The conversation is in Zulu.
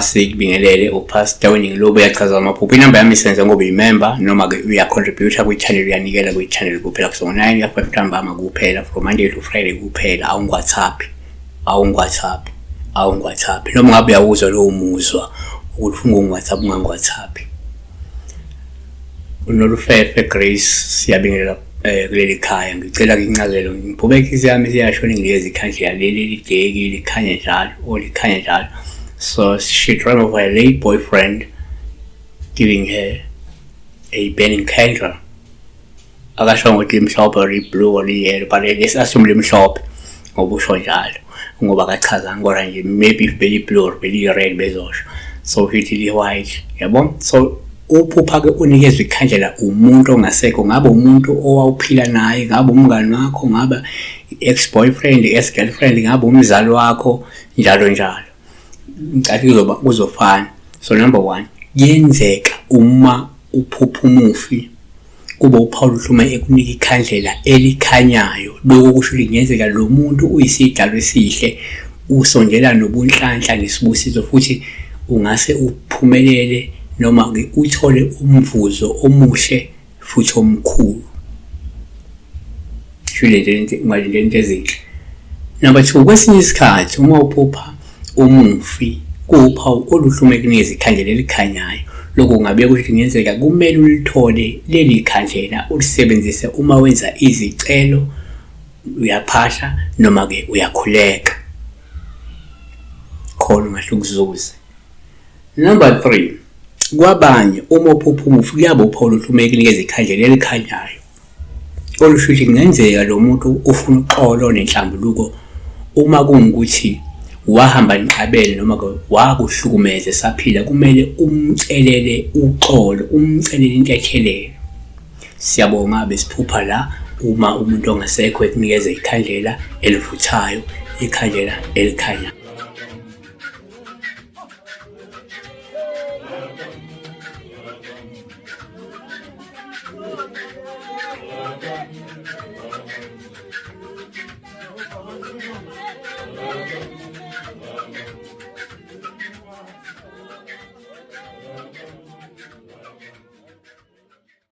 Sikubingelele uPastor Winning Lobo uyachaza amaphupho. Inamba yami isenze ngoba uyimember noma ke uyacontributor kwi-channel uyanikela kwi-channel kuphela kusuka ngo-9 kuya 5 ntambama kuphela from Monday to Friday kuphela awungi-WhatsApp awungi-WhatsApp awungi-WhatsApp noma ngabe uyawuzwa lowo muzwa ukuthi ufuna ukungi-WhatsApp ungangi-WhatsApp. Unolufefe Grace siyabingelela kuleli khaya ngicela incazelo ngiphuma inhliziyo yami isiyashona inginikeza ikhandlela leli lideki likhanye njalo or likhanye njalo. So she dreamt of her late boyfriend giving her a burning candle. Akashongo ukuthi limhlophe or li-blue or li-yellow, but let's assume limhlophe ngoba usho njalo ngoba akachazanga kodwa nje maybe if beli-blue or beli-red bezosho, so futhi li-white yabo. So uphupha-ke unikezwa ikhandlela umuntu ongasekho, ngabe umuntu owawuphila naye, ngabe umngani wakho, ngabe i-ex-boyfriend, i-ex-girlfriend, ngabe umzali wakho, njalo njalo. Ngicabanga kuzoba kuzofana. So number one, kuyenzeka uma uphupha umufi kube uPaul Hlume ekunika ikhandlela elikhanyayo. Lokho kusho ukuthi kungenzeka lo muntu uyisidalwa esihle, usondela nobunhlanhla nesibusiso futhi ungase uphumelele noma-ke uthole umvuzo omuhle futhi omkhulu. Ungalindela into ezinhle. Number two, kwesinye isikhathi uma uphupha umufi kuwuphawu oluhle uma ekunikeza ikhandlela elikhanyayo. Lokhu kungabe kusho ukuthi kungenzeka kumele ulithole leli khandlela ulisebenzise uma wenza izicelo, uyaphahla noma-ke uyakhuleka khona ungahle ukuzuze. Number three, kwabanye uma uphupha umufi kuyaba uphawu oluhle uma ekunikeza ikhandlela elikhanyayo. Olusho ukuthi kungenzeka lo muntu ufuna uxolo nenhlambuluko uma kungukuthi wahamba niqabele noma-ke wakuhlukumeza esaphila, kumele umcelele uxolo, umcelele intethelelo. Siyabonga besiphupha la uma umuntu ongasekho ekunikeza ikhandlela elivuthayo, ikhandlela elikhanyayo.